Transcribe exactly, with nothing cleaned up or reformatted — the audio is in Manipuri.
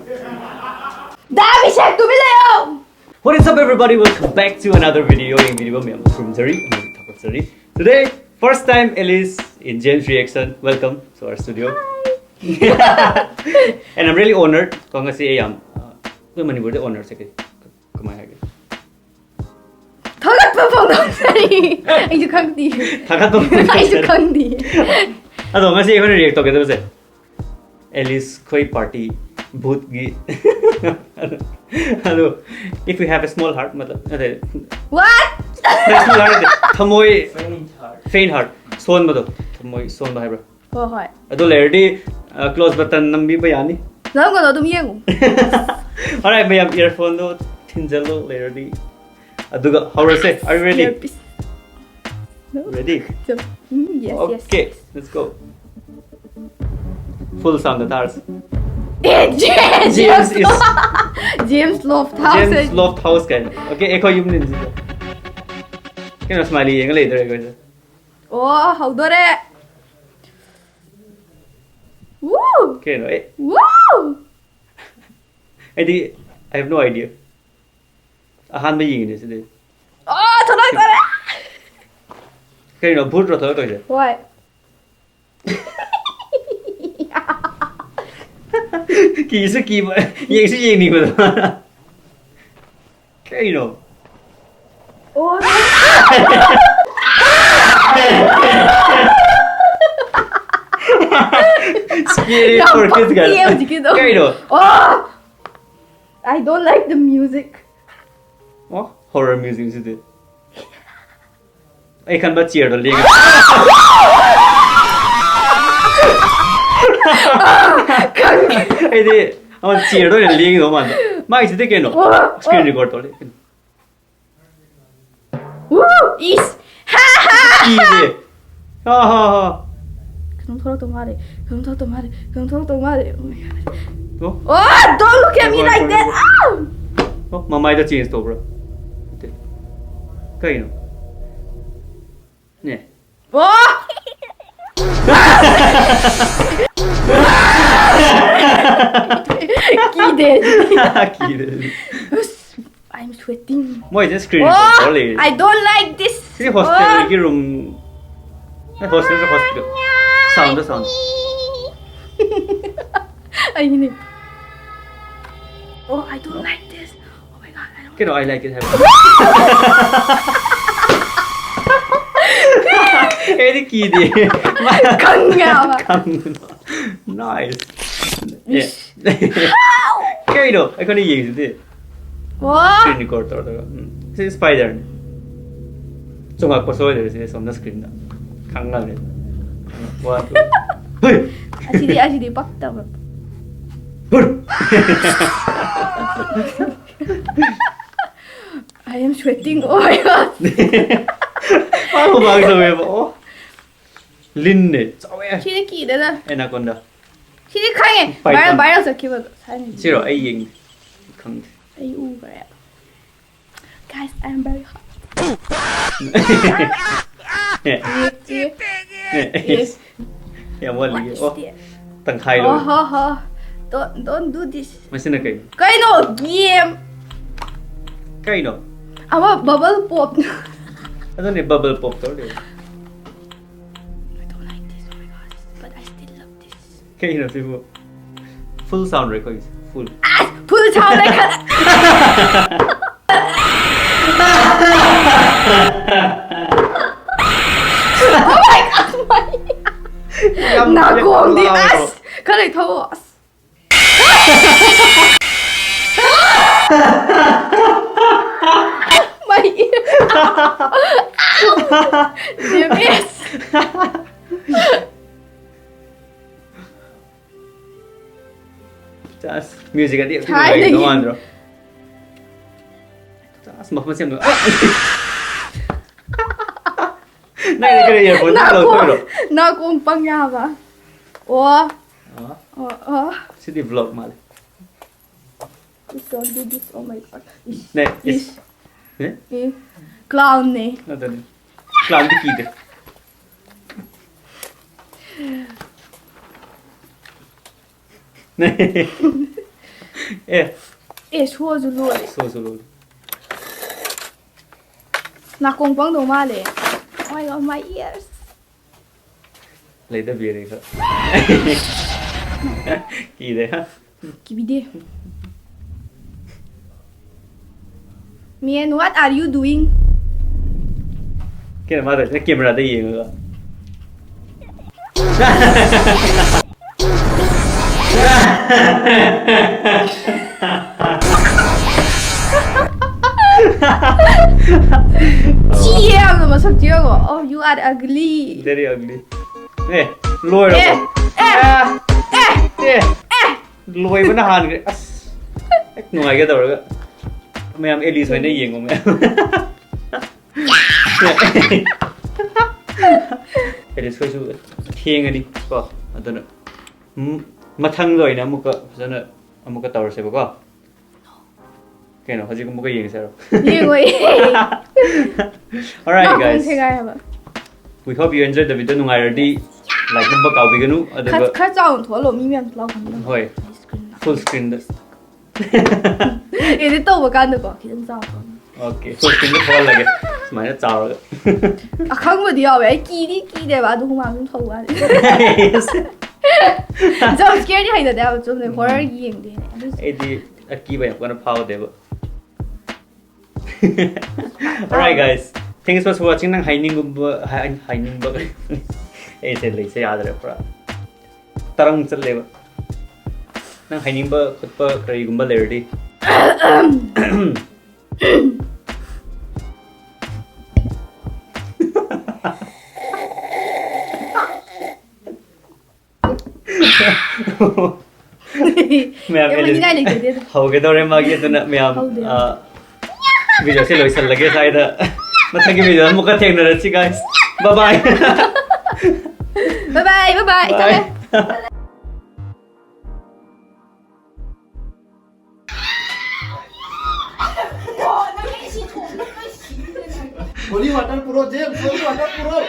ꯗꯥ ꯕꯤꯁꯦꯛ, ꯇꯨꯃꯤꯟ ꯂꯩꯌꯣ! What is up, everybody? Welcome back to another video. ꯌꯦꯡꯕꯤꯔꯤꯕ ꯃꯌꯥꯝ ꯈꯨꯔꯨꯝꯖꯔꯤ ꯑꯃꯗꯤ ꯊꯥꯒꯠꯆꯔꯤ꯫ Today, first time Alice in James Reaction. Welcome to our studio. And I'm really honored. ꯀꯣ, ꯉꯁꯤ ꯑꯩ ꯌꯥꯝ, ꯑ, ꯑꯩꯈꯣꯏ ꯃꯅꯤꯄꯨꯔꯗ honored ꯁꯦ ꯀꯩ, ꯀꯃꯥꯏ ꯍꯥꯏꯒꯦ? ꯊꯥꯒꯠꯄ ꯐꯣꯡꯗꯣꯛꯆꯔꯤ꯫ ꯑꯩꯁꯨ ꯈꯪꯗꯦ꯫ ꯊꯥꯒꯠꯄ ꯐꯣꯡꯗꯣꯛꯆꯔꯤ꯫ ꯑꯩꯁꯨ ꯈꯪꯗꯦ꯫ ꯑꯗꯣ ꯉꯁꯤ ꯑꯩꯈꯣꯏꯅ react ꯇꯧꯒꯗꯕꯁꯦ ꯑꯦꯂꯤꯁ ꯈꯣꯏ party ꯕꯨꯠꯀꯤ꯫ ꯑꯗꯣ, if you have a small heart, ꯃꯇꯂꯕ, ꯅꯠꯇꯦ, What? Small heart ꯅꯠꯇꯦ, ꯊꯃꯣꯏ, faint heart, ꯁꯣꯟꯕꯗꯣ, ꯊꯃꯣꯏ ꯁꯣꯟꯕ ꯍꯥꯏꯕ꯭ꯔꯥ? ꯍꯣꯏ, ꯍꯣꯏ꯫ ꯑꯗꯨ ꯂꯩꯔꯗꯤ, ꯑ, close button ꯅꯝꯕꯤꯕ ꯌꯥꯅꯤ꯫ ꯅꯝꯒꯅꯣ, ꯑꯗꯨꯝ ꯌꯦꯡꯉꯨ꯫ Alright, ꯃꯌꯥꯝ, earphone ꯗꯣ ꯊꯤꯟꯖꯜꯂꯣ ꯂꯩꯔꯗꯤ꯫ ꯑꯗꯨꯒ ꯍꯧꯔꯁꯦ꯫ Are you ready? Earpiece. No. Ready? So, mm, yes, yes, okay, yes. Let's go. Full sound the ꯇꯥꯔꯁꯦ꯫ A, James, James James is James Loft House. James Loft House ꯀꯥꯏꯅ꯫ Okay, ꯑꯩꯈꯣꯏ ꯌꯨꯝꯅꯤ ꯁꯤꯗ꯫ ꯀꯩꯅꯣ, smiley ꯌꯦꯡꯉ ꯂꯩꯗꯣꯔꯦ ꯑꯩꯈꯣꯏꯁꯦ꯫ ꯑꯣ, ꯍꯧꯗꯣꯔꯦ꯫ Woo! ꯀꯩꯅꯣ, ꯑꯦ? Woo! ꯑꯩꯗꯤ, I have no idea. ꯑꯍꯥꯟꯕ ꯌꯦꯡꯉꯤꯅꯦ ꯁꯤꯗꯤ꯫ ꯑꯣ, ꯊꯣꯛꯂꯛꯇꯣꯔꯦ! ꯀꯩꯅꯣ, ꯚꯨꯠꯔꯣ ꯊꯣꯛꯂꯛꯇꯣꯏꯁꯦ? ꯍꯣꯏ꯫ ꯀꯤꯁꯨ ꯀꯤꯕ, ꯌꯦꯡꯁꯨ ꯌꯦꯡꯅꯤꯡꯕꯗꯣ꯫ ꯀꯩꯅꯣ? ꯑꯣ, Scary ꯌꯥꯝ for kids ꯀꯥꯏꯅ꯫ ꯄꯛꯇꯤꯌꯦ ꯍꯧꯖꯤꯛꯀꯤꯗꯣ꯫ ꯀꯩꯅꯣ? ꯑꯣ! I don't like the music. ꯑꯣ, horror music ꯁꯤꯗꯤ꯫ ꯑꯩ ꯈꯟꯕ chair ꯗꯣ ꯂꯦꯡꯉꯦ꯫ ꯑꯩꯗꯤ ꯑꯃ chair ꯗꯣ ꯑꯣꯏꯅ ꯂꯦꯡꯒꯗꯧ ꯃꯥꯟꯕ꯫ ꯃꯥꯒꯤꯁꯤꯗꯤ ꯀꯩꯅꯣ? ꯑꯣ, ꯑꯣ꯫ Screen record ꯇꯧꯔꯦ꯫ Woo! ꯏꯁ! ꯍꯥ, ꯍꯥ! ꯀꯤꯗꯦ꯫ ꯍꯥ, ꯍꯥ, ꯍꯥ꯫ ꯀꯩꯅꯣꯝ ꯊꯣꯛꯂꯛꯇꯧ ꯃꯥꯜꯂꯦ, ꯀꯩꯅꯣꯝ ꯊꯣꯛꯂꯛꯇꯧ ꯃꯥꯜꯂꯦ, ꯀꯩꯅꯣꯝ ꯊꯣꯛꯂꯛꯇꯧ ꯃꯥꯜꯂꯦ꯫ Oh my God. ꯑꯣ! Oh, don't look at me like that! ꯑꯥ! ꯑꯣ, ꯃꯃꯥꯏꯗ change ꯇꯧꯕ꯭ꯔꯥ? ꯅꯠꯇꯦ꯫ ꯀꯩꯅꯣ? ꯅꯦ꯫ ꯑꯣ! ꯀꯤ-, ꯗꯦ꯫ ꯀꯤꯔꯦ꯫ ꯑꯁ, I'm sweating. ꯃꯣꯏꯁꯦ screen ꯑꯣ, record ꯇꯧꯔ ꯂꯩꯔꯦ꯫ I don't like this. ꯁꯤ hostel ꯒꯤ room꯫ ꯑꯦ, hostel ꯁꯨ hospital꯫ Sound ꯗꯣ, sound꯫ ꯑꯩꯒꯤꯅꯦ꯫ Oh, I don't like this. Oh my God, I don't ꯀꯩꯅꯣ, "I like it" ꯍꯥꯏꯕ꯫ ꯑꯩꯗꯤ ꯀꯤꯗꯦ꯫ ꯈꯪꯉꯦ ꯍꯥꯏꯕ꯫ ꯈꯪꯕꯗꯣ꯫ Nice꯫ ꯑꯦ꯫ ꯀꯩꯅꯣ? ꯑꯩꯈꯣꯏꯅ ꯌꯦꯡꯉꯤꯁꯤꯗꯤ꯫ ꯑꯣ꯫ Screen record ꯇꯧꯔꯒ꯫ ꯎꯝ꯫ ꯁꯤ spider ꯅꯤ꯫ ꯆꯨꯝꯉꯛꯄ ꯁꯣꯏꯗ꯭ꯔꯦ ꯁꯤꯗꯤ ꯁꯣꯝꯗ screen ꯗ꯫ ꯈꯪꯉꯕꯅꯦ꯫ One, two꯫ ꯍꯨꯏ! ꯑꯁꯤꯗꯤ, ꯑꯁꯤꯗꯤ ꯄꯛꯇꯕ꯫ ꯍꯨꯏ! I am sweating. Oh my God. ꯃꯥ ꯍꯨꯃꯥꯡ ꯁꯧꯋꯦꯕ꯫ ꯑꯣ꯫ ꯂꯤꯟꯅꯦ꯫ ꯆꯥꯎꯋꯦ꯫ ꯁꯤꯗꯤ ꯀꯤꯗꯅ꯫ Anaconda꯫ ꯁꯤꯗꯤ ꯈꯪꯉꯦ꯫ Python꯫ Viral, viral ꯆꯠꯈꯤꯕꯗꯣ꯫ ꯊꯥꯏꯅꯒꯤ꯫ ꯁꯤꯔꯣ? ꯑꯩ ꯌꯦꯡꯗꯦ꯫ ꯈꯪꯗꯦ꯫ ꯑꯩ ꯎꯈ꯭ꯔꯦ꯫ Guys, I am very hot. ꯑꯦ꯫ ꯑꯦ, ꯑꯦ, ꯑꯦ꯫ ꯑꯦ꯫ ꯌꯥꯝ ꯋꯥꯠꯂꯤꯌꯦ꯫ What is ꯑꯣ꯫ this? ꯇꯪꯈꯥꯏ Oh, ꯂꯣꯏꯔꯦ꯫ ho, ho. Don't, don't do this. ꯃꯁꯤꯅ ꯀꯩ? ꯀꯩꯅꯣ? Game. ꯀꯩꯅꯣ? ꯑꯃ bubble pop. ꯑꯗꯨꯅꯦ bubble pop ꯇꯧꯔ ꯂꯩ꯫ I don't like this. Oh my God. But I still love this. ꯀꯩꯅꯣ ꯁꯤꯕꯨ? Full sound record say. Full꯫ Full sound record. Oh my God. ꯌꯥꯝ ꯅꯥꯀꯣꯡꯗꯤ ꯌꯥꯝ ꯂꯥꯎꯔꯣ꯫ ꯑꯁ ꯈꯔ ꯂꯩꯊꯧꯑꯣ ꯑꯁ꯫ My ear. Damn it. ꯆꯥꯁ, music ꯑꯗꯤ ꯌꯥꯝ ꯊꯤꯅ ꯊꯥꯏꯅꯒꯤ꯫ ꯅꯨꯡꯉꯥꯏꯗꯧ ꯃꯥꯟꯗ꯭ꯔꯣ? ꯆꯥꯁ, ꯃꯐꯝ ꯁꯦꯝꯗꯣ꯫ ꯅꯪꯗꯤ ꯀꯔꯤ earphone ꯂꯧꯊꯣꯛꯏꯔꯣ? ꯅꯥꯀꯣꯡ ꯅꯥꯀꯣꯡ ꯄꯪꯉꯦ ꯍꯥꯏꯕ꯫ ꯑꯣ꯫ ꯑꯥ, ꯑꯣ ꯑꯣ꯫ ꯁꯤꯗꯤ vlog ꯃꯥꯜꯂꯦ꯫ Please don't do this. Oh my God. ꯏꯁ꯫ ꯅꯦ, ꯏꯁ꯫ ꯏꯁ꯫ ꯅꯦ? ꯏ꯫ Clownꯅꯦ꯫ ꯑꯗꯨꯅꯤ꯫ Clownꯗꯤ ꯀꯤꯗꯦ꯫ ꯅꯦ꯫ ꯑꯦ, ꯑꯦ, ꯁꯣꯁꯨ ꯂꯣꯜꯂꯦ꯫ ꯁꯣꯁꯨ ꯂꯣꯜꯂꯦ꯫ ꯅꯥꯀꯣꯡ ꯄꯪꯗꯧ ꯃꯥꯜꯂꯦ꯫ Oh my God, my ears. ꯂꯩꯗꯕꯤꯔꯦ ꯈꯔ꯫ ꯀꯤꯗꯦ ꯍꯥ? ꯀꯤꯕꯤꯗꯦ꯫ Man, what are you doing? ꯀꯩꯅꯣ ꯃꯥ ꯇꯧꯔꯤꯁꯤꯅ ꯀꯦꯃꯦꯔꯥꯗ ꯌꯦꯡꯉꯒ꯫ ꯊꯤꯌꯦ ꯌꯥꯝꯅ ꯃꯁꯛ ꯊꯤꯔꯒꯣ꯫ Oh, you are ugly. Very ugly. ꯑꯦ, ꯂꯣꯏꯔꯕꯣ? ꯑꯦ, ꯑꯦ, ꯑꯥ, ꯑꯦ, ꯑꯦ, ꯑꯦ. ꯂꯣꯏꯕꯅ ꯍꯥꯟꯈ꯭ꯔꯦ꯫ ꯑꯁ, ꯍꯦꯛ ꯅꯨꯡꯉꯥꯏꯒꯦ ꯇꯧꯔꯒ꯫ ꯃꯌꯥꯝ ꯑꯦꯂꯤꯁ ꯍꯣꯏꯅ ꯌꯦꯡꯉꯣ ꯃꯌꯥꯝ꯫ ꯑꯦꯂꯤꯁ ꯍꯣꯏꯁꯨ ꯊꯦꯡꯉꯅꯤ ꯀꯣ, ꯑꯗꯨꯅ ꯎꯝ, ꯃꯊꯪꯗ ꯑꯣꯏꯅ ꯑꯃꯨꯛꯀ ꯐꯖꯅ ꯑꯃꯨꯛꯀ ꯇꯧꯔꯁꯦꯕꯀꯣ꯫ ꯀꯩꯅꯣ, ꯍꯧꯖꯤꯛ ꯑꯃꯨꯛꯀ ꯌꯦꯡꯁꯦ ꯍꯥꯏꯔꯣ? ꯌꯦꯡꯉꯣꯏ꯫ Alright, ꯅꯥꯀꯣꯡ guys. ꯁꯦꯒꯥꯏ ꯍꯥꯏꯕ꯫ We hope you enjoyed the video. ꯅꯨꯡꯉꯥꯏꯔꯗꯤ like ꯅꯝꯕ ꯀꯥꯎꯕꯤꯒꯅꯨ꯫ ꯑꯗꯨꯒ ꯈꯔ ꯈꯔ ꯆꯥꯎꯅ ꯊꯣꯛꯍꯜꯂꯣ, ꯃꯤ ꯃꯌꯥꯝ ꯂꯥꯎꯍꯟꯕ꯫ ꯍꯣꯏ, Screen ꯗ꯫ Full screen ꯗ꯫ Edit ꯇꯧꯕ ꯀꯥꯟꯗꯀꯣ ꯈꯤꯇꯪ ꯆꯥꯎꯅ ꯊꯣꯛꯍꯜꯂꯣ꯫ Okay, full screen ꯗ ꯊꯣꯛꯍꯜꯂꯒꯦ꯫ ꯁꯨꯃꯥꯏꯅ ꯆꯥꯎꯔꯒ꯫ ꯑꯈꯪꯕꯗꯤ ꯌꯥꯎꯋꯦ, ꯑꯩ ꯀꯤꯗꯤ ꯀꯤꯗꯦꯕ, ꯑꯗꯨ ꯍꯨꯃꯥꯡ ꯑꯗꯨꯝ ꯁꯧꯕ ꯋꯥꯅꯤ꯫ Jump scare ꯗꯤ ꯍꯩꯅꯗꯦ ꯍꯥꯏꯕ, ꯆꯨꯝꯅ horror ꯌꯦꯡꯗꯦꯅꯦ꯫ ꯑꯗꯨꯁꯨ ꯑꯩꯗꯤ ꯑꯀꯤꯕ ꯌꯥꯝ ꯀꯟꯅ ꯐꯥꯎꯗꯦꯕ꯫ Alright, guys. Thanks for watching. ꯅꯪ ꯍꯥꯏꯅꯤꯡꯕ, ꯍꯥꯏ-, ꯍꯥꯏꯅꯤꯡꯕ, ꯑꯩꯁꯦ ꯂꯩꯁꯦ ꯌꯥꯗ꯭ꯔꯦ ꯄꯨꯔꯥ꯫ ꯇꯔꯪ ꯆꯠꯂꯦꯕ꯫ ꯅꯪ ꯍꯥꯏꯅꯤꯡꯕ ꯈꯣꯠꯄ ꯀꯔꯤꯒꯨꯝꯕ ꯂꯩꯔꯗꯤ꯫ ꯃꯌꯥꯝ ꯀꯩꯝ ꯑꯦꯂꯤꯁ ꯍꯥꯏꯅꯤꯡꯉꯥꯏ ꯂꯩꯇꯦꯗ꯫ ꯍꯧꯒꯗꯧꯔꯦ ꯃꯥꯒꯤ, ꯑꯗꯨꯅ ꯃꯌꯥꯝ, ꯍꯧꯗꯦ, ꯑ, video ꯁꯦ ꯂꯣꯏꯁꯜꯂꯒꯦ ꯁ꯭ꯋꯥꯏꯗ꯫ ꯃꯊꯪꯒꯤ video ꯗ ꯑꯃꯨꯛꯀ ꯊꯦꯡꯅꯔꯁꯤ, guys. Bye bye. Bye bye, bye bye, ꯆꯠꯂꯦ꯫ Holy water ꯄꯨꯔꯣ, James, holy water ꯄꯨꯔꯣ꯫